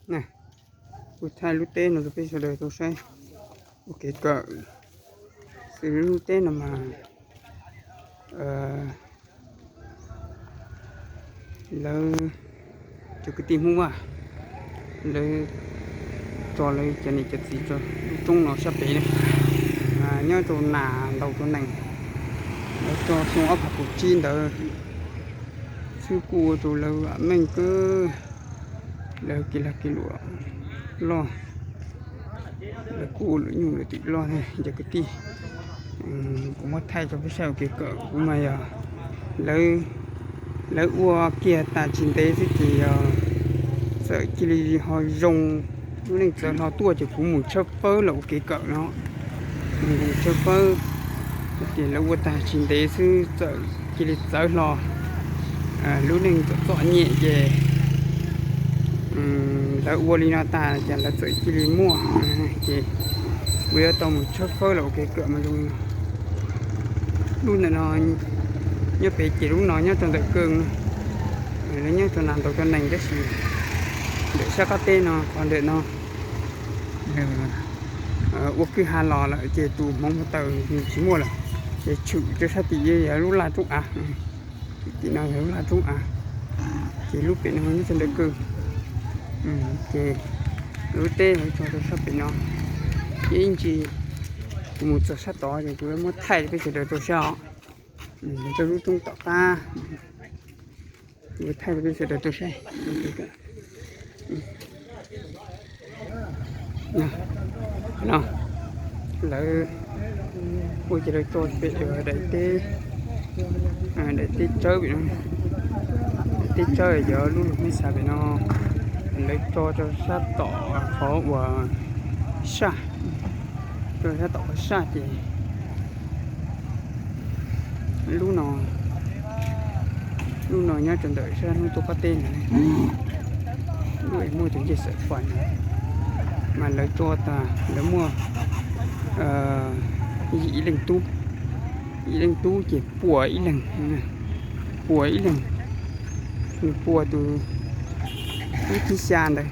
Na, kuv thaij lub teb no rau peb sawv daws tau saib ua kev kawm. Xws li lub teb no mas lawv cov kwv tij Hmoob Vaj, lawv tso lawv cov niam cov txiv tso lub roob no sab pem na, nyob rau nas ntaus rau nees, lawv tso xyoo ob phav kaum tsib ntawd xwb kuj ua rau lawv vam meej kawg. Lawv kev lag kev luam loj, lawv kuj ua luam nyuj luam twm loj thiab cov kwv tij. Kuv muab thaij rau peb saib ua kev kawm kuv mas yog lawv ua kiag tas tsis ntev xwb ces yog txawm cia li ho zoo, lub neej txawv hlo tuaj ces kuv mus tshawb fawb los ua kev kawm no. Mus tshawb fawb ces lawv ua tag tsis ntev xwb txawm cia li txawv hlo, lub neej txom txom nyem ces lawv ua li no tas ces lawv txawm cia li muaj, ces kuv yuav tau mus tshawb fawb los ua kev kawm mas zoo li no. Lub ntawm no nyob pem ces lub no nyob rau ntawm kawg no, lawv nyob rau nas ntaus rau nees tab sis ntawm sab qab teb no qhov ntawm no ua kwj ha los lawm ces tus hmoov hauv taws nws tsis muaj lawm, ces tshwm rau sab tim yog lub laj roob av. Tim no yog lub laj roob av, ces lub pem no nyob rau ntawm kawg, ces lub teb tso rau sab pem no. Ces ib ntsis kuv mus txog sab tod ces kuv muab thaij rau peb sawv daws tau saib os. Rau lub roob tom qab, kuv thaij rau peb sawv daws tau saib. No, lawv ua ces lawv tso pem daim teb, daim teb tsawb pem no, daim teb tsawb cov lub lug meb xav pem no, lawv tso rau sab tom qhov uas saj, rau sab tom qhov saj ces lub no, lub no nyob rau ntawm sab hnub tuaj qab teb ntawd, lub es muaj tus ncej xawm fais no, mas lawv tso tas lawv muaj yim leej tub, yim leej tub ces puas ib leeg, puas ib leeg, nws puas tus tub thib xya ntawd,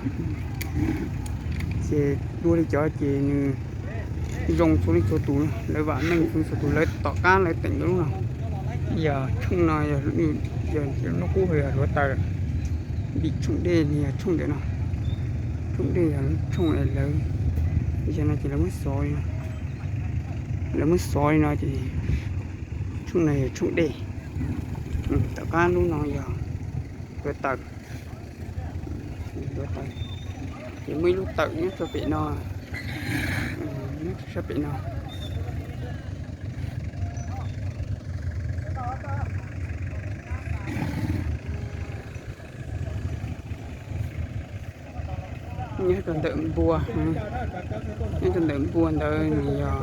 ces dua li cov ces nws zoo txhua leej txhua tus, lawv vam meej txhua leej txhua tus, lawv tom qab lawv teem lub no. Yog tshooj no, yog lub qub yog hluav taws, vim tshooj dej yog tshooj ntawm no, tshooj dej yog tshooj lawv, yog no ces lawv muab xov li no, lawv muab xov li no ces tshooj no yog tshooj dej, tom qab lub no yog hluav taws, hluav taws, ces muaj ib lub tawm nyob rau pem no, nyob rau sab pem no. Nyob rau ntawm npua, nyob rau ntawm npua ntawd nws yog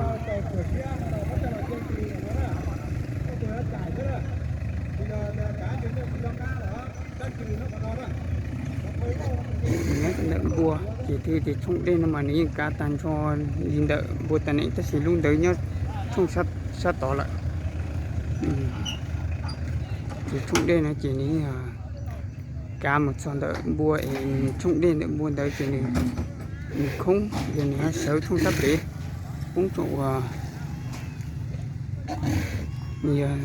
nyob rau ntawm npua ces twb tias tshooj dej no mas nws yeej kav tag nrho li ntawm npua tas neem tab sis lub ntawd nyob tshooj sab tod lawm. Ces tshooj dej no ces nws kav mus txog ntawm npua es tshooj dej ntawm npua ntawd ces nws, nws khoob, yog nws ho sawv tshooj sab pem, poob rau uas nws yog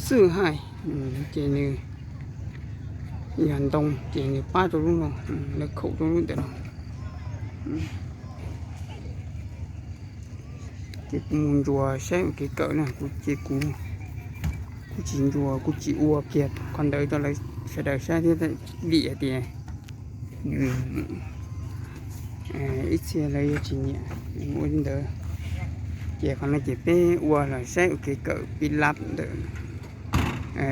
xwj haij, ces nws yog ntoo ces nws pab rau lub no, lawv khaum rau lub ntawm no. Ces kuv mus ntsuas saib ua kev kawm na, kuv ces kuv, kuv tsis ntsuas, kuv tsis ua kiag qhov ntawd rau lawv sawv daws saib thiab vim hais tias ib txhia lawv yuav tsis nyiam ua li ntawd. Ces qhov no ces peb ua los saib ua kev kawm pib lab ntawm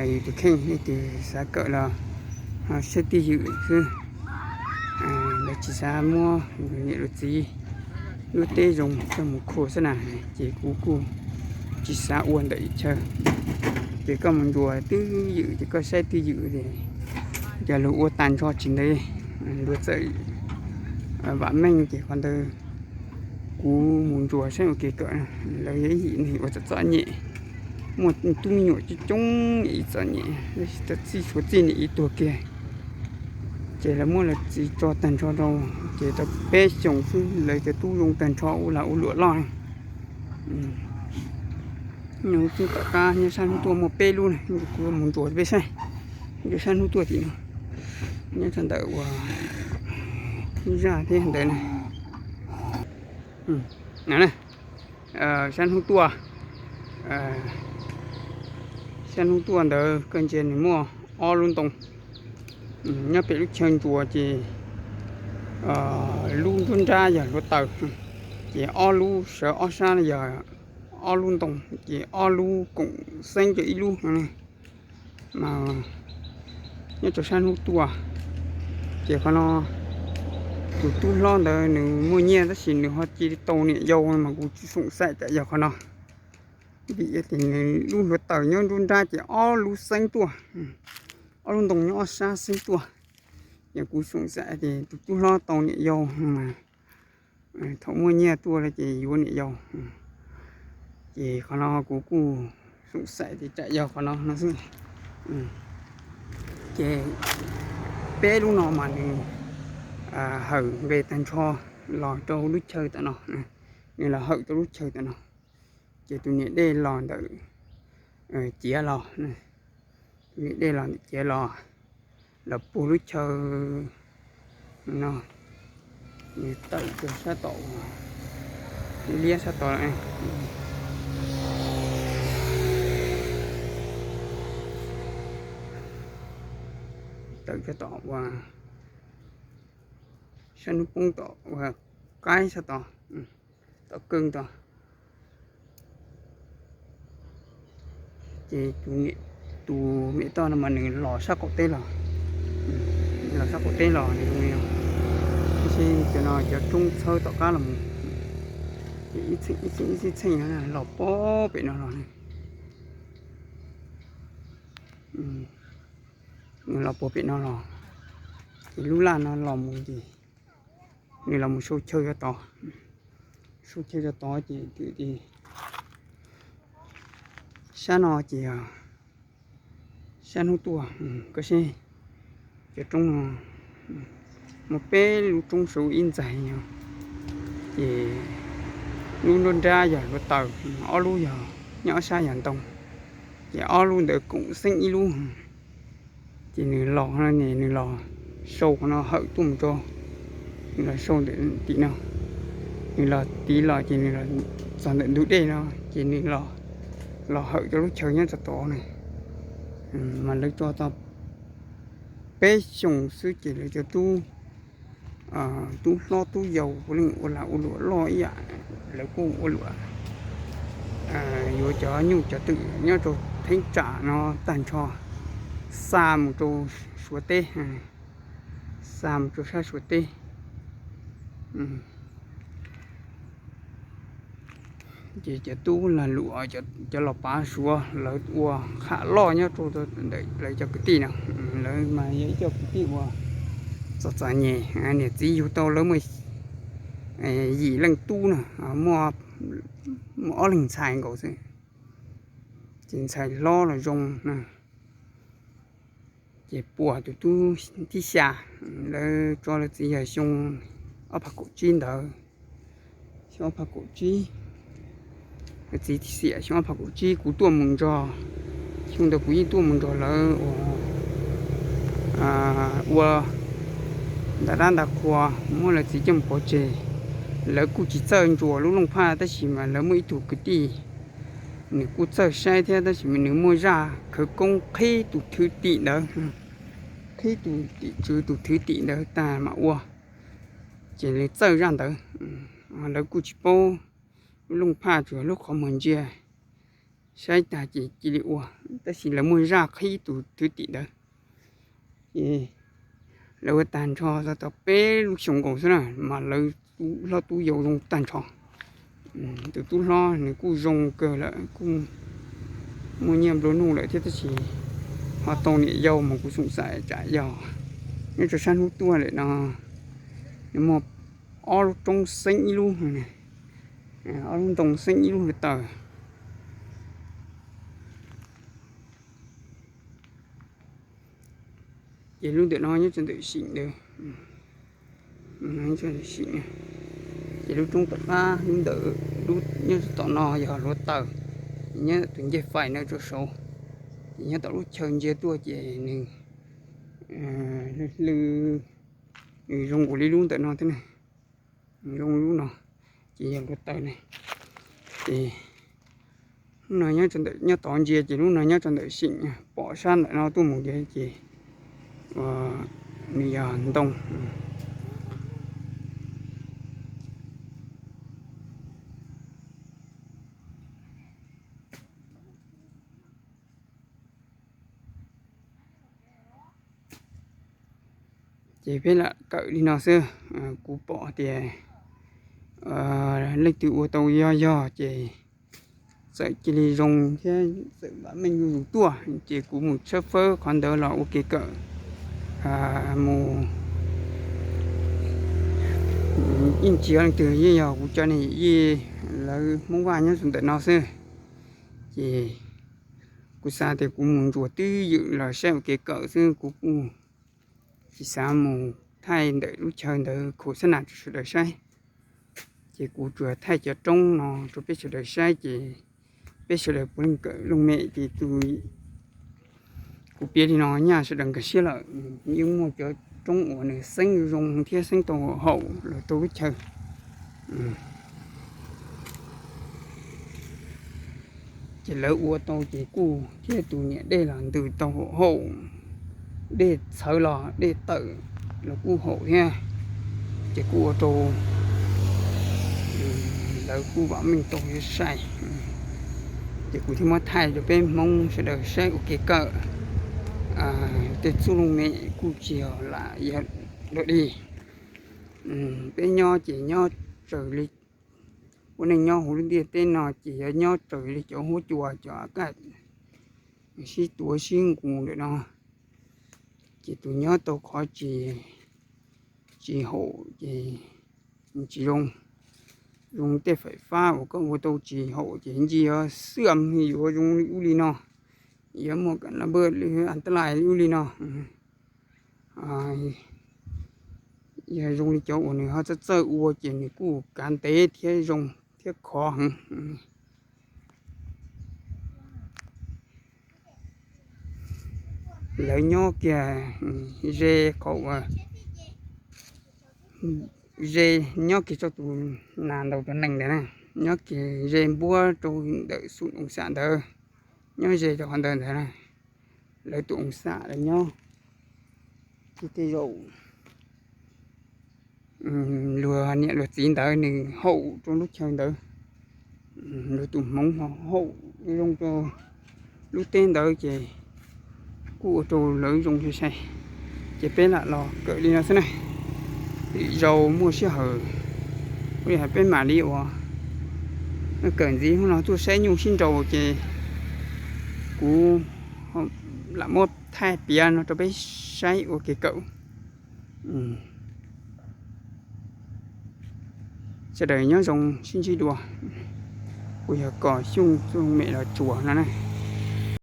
yus tus kheej, leej twg xav kawm los ho saib twj ywm xwb. Lawv tsis xav muab luag niam luag txiv lub teb zoo coj mus kho xwb na, ces kuv kuj tsis xav ua ntawm ib chaw. Ces koj mus ntsuas twj ywm ces koj saib twj ywm ces yog luag ua tag nrho tsis ntev luag txawm vam meej ces qhov ntawd kuv mus ntsuas saib ua kev kawm, lawv yog ib yim neeg uas txom txom nyem, muaj tub me nyuam coob coob ib txom nyem, tab sis txhij suav txij niam ib tuag kiag, Ces lawv muab lawv txiv tso tag nrho rau, ces tau peb xyoos xwb lawv cov tub zoo tag nrho ua lag ua luam loj. Nyob tom qab nyob sab hnub tuaj muaj peb lub na, kuv mus ntsuas peb saib. Nyob sab hnub tuaj tim no, nyob rau ntawm uas zaj thiab ntawd na. Sab hnub tuaj, sab hnub tuaj ntawd koj ntsia nws muaj ob lub ntoo. Nyob pem lub chaw ntsuas ces lub nruab nrab yog hluav taws, ces ob lub sawv ob sab yog ob lub ntoo, ces ob lub koom xeeb rau ib lub no. Mas nyob rau sab hnub tuaj, ces qhov no tus tub hlob ntawd nws muaj nyiaj tab sis nws ho cia li tau niam yau mas kuv tsis xoom xaim tsam yog qhov no. Vim tias nws lub hluav taws nyob nruab nrab ces ob lub xeeb tuaj, ob lub ntoo nyob ob sab xeeb tuaj. Yog kuv xoom xaim tias tus tub hlob tau niam yau mas thaum muaj nyiaj tuaj lawm ces yuav niam yau. Ces qhov no kuv kuj xoom xaim tias tsam yog qhov no no xwb. Ces peb lub no mas nws hawm nqes tag nrho los rau lub chaw tom no, nws los hawm rau lub chaw tom no. Ces tus niam dej los ntawm ciav los, tus niam dej los ntawm ciav los, los puag lub chaw no, nws tawm rau sab tom, liab sab tod, tawm sab tom uas sab hnub poob tom uas qaib sab tod, tom keeb tod. Ces tus niam toj no mas nws los sab qaum teb los, los sab qaum teb los, tab sis cov no cov roob txhawb tom qab los mus, ces ib txheej ib txheej los puag pem no los. Nws los puag pem no los, ces lub laj no los mus ces nws los mus sau chaw cov tod, sau chaw cov tod ces twb sab no ces sab hnub tuaj, koj saib, cov roob no muaj peb lub roob saum ib ntxaig no, ces lub nruab nrab yog hluav taws, ob lub yog, nyob ob sab yog ntoo, ces ob lub ntawd koom xeeb ib lub. Ces nws los, nws los sau qhov no hawm tuaj mus rau, nws los sau ntawm tim no, nws los tiv los ces nws los txog ntawm ntug dej no, ces nws los hawm rau lub chaw nyob txog tod na. Mas lawv tso tau peb xyoos xwb ces lawv cov tub, tub hlob tub yau puav leej ua lag ua luam loj ib yam, lawv kuj ua luam yuav cov nyuj cov twm nyob rau theeb tsam no tag nrho xa mus rau Suav teb, xa mus rau sab Suav teb. Ces cov tub lag luam, cov los pav Suav lawv ua qham loj nyob rau ntawm lawv cov kwv tij no, lawv mas yog ib co kwv tij uas txom txom nyem, niam txiv yug tau lawv muaj yim leej tub na, muaj ob leeg ntxhais nkaus xwb, ces ntxhais hlob los zoo na. Ces puas tus tub thib xya, lawv tso lawv txiv yog xyoo ob phav kaum tsib ntawd, xyoo ob phav kaum tsib, lawv txiv thib xya xyoo ob phav kaum tsib kuv tuaj mus nrog, xyoo ntawd kuv yeej tuaj mus nrog lawv ua nta dab nta qhua, muab lawv txiv coj mus pov tseg. Lawv kuj tsis txawj ntsuas lub looj phaj tab sis mas lawv muaj ib tug kwv tij, nws kuj txawj saib thiab tab sis mas nws muaj zaj khawv koob qhib tus thwv tim ntawd, qhib tus tim tswv tus thwv tim ntawd tag mam ua, ces lawv txawj zaj ntawd. Lawv kuj tsis paub lub looj phaj, tsuas yog lub qhov muag ntsia, saib tag ces cia li ua, tab sis lawv muaj zaj qhib tus thwv tim ntawd. Ces lawv ua tag nrho tau peb lub xyoos nkaus xwb na mas lawv tub hlob tub yau zoo tag nrho. Tus tub hlob nws kuj zoo kawg lawm, kuj muaj nyiaj nplua nuj lawm thiab tab sis ho tau niam yau mas kuv xoom xaim tsam yog nyob rau sab hnub tuaj lawm no, nws muaj ob lub roob xeeb ib lub, ob lub ntoo xeeb ib lub hluav taws. Ces lub ntawm no nyob rau ntawm Sim ntawd, sim, ces lub roob tom qab lub ntawm, lub nyob tom no yog hluav taws, nyob tus ncej fais no rau saud, ces nyob tom lub chaw ntsia tuaj ces nws hlw, nws zoo nkaus li lub ntawm no thiab ne, zoo lub no, ces yog hluav taws ne. Ces lub no nyob tod ntsia ces lub no nyob rau ntawm Sim, pom sab ntawm no tuaj mus ces, ces nws yog ntoo. Ces peb lam kawm li no xwb. Kuv pom tias leej twg ua tau yog yog ces txawm cia li zoo thiab txawm vam meej zuj zus tuaj ces kuv mus tshawb fawb qhov ntawd los ua kev kawm mus. Yeej tsis yog leej twg, yeej yog kuv cov niam yij lawv Hmoob Vaj nyob rau ntawm no xwb. Ces kuv xav tias kuv mus ntsuas twj ywm los saib ua kev kawm xwb, kuv kuj tsis xav mus thaij ntawm lub chaw ntawd khos xab nas rau sawv daws saib. Ces kuv tsuas thaij cov roob no rau peb sawv daws saib ces peb sawv daws puav leej kawm looj mem ces tus, kuv piav li no nyaj sawv daws nkag siab lawm. Yeej muaj cov roob uas nws xeeb zoo thiab xeeb tau haum los rau lub chaw. Ces lawv ua tau ces kuj thiab tus niam dej los ntws tau haum, dej txhawv los dej tawm los kuj haum thiab. Ces kuj ua rau lawv kuj vam meej tau sai. Ces kuv thiaj muab thaij rau peb Hmoob sawv daws saib ua kev kawm. Tej txuj looj mem kuj tsis yog lam yog dog dig. Peb nyob ces nyob raws li, ua neej nyob hauv lub ntiaj teb no ces yog nyob raws li cov huab cua cov kaj sib tuav sib nqus ntawm no. Ces tus nyob tau qhov tsis, tsis haum ces tsis zoo. Zoo tej faim fab uas koj ua tau tsis haum ces ntsia xwb yuav zoo li ub li no, yuav muaj kam no npawj li an taj lais li ub li no. Yog zoo li cov uas nws ho txawj txawj ua ces nws kuj kav ntev thiab zoo thiab khov heev. Lawv nyob kiag ze qhov uas ze nyob kiag rau tus nas ntaus rau nees ntawd na, nyob kiag ze npuab rau ntawm xum oo xam ntawd, nyob ze rau qhov ntawd ntawd na. Lawv tus oo xam lawv nyob ces tej zaum luag niam luag txiv ntawd nws haum rau lub chaw ntawd, luag tus hmoov ho haum zoo rau lub teb ntawd ces kuj ua rau lawv zoo sai sai. Ces peb lam los kawm li no xwb na. Lwm zaus muaj sij hawm ua li hais peb mam li ua kawm ntxiv. Hnub no tuaj saib nyuj sib nraus ces kuv lam muab thaij piav no rau peb saib ua kev kawm. Sawv daws nyob zoo sib ntsib dua. Kuv yog Kom Xyooj txuj mem los tsuas no na.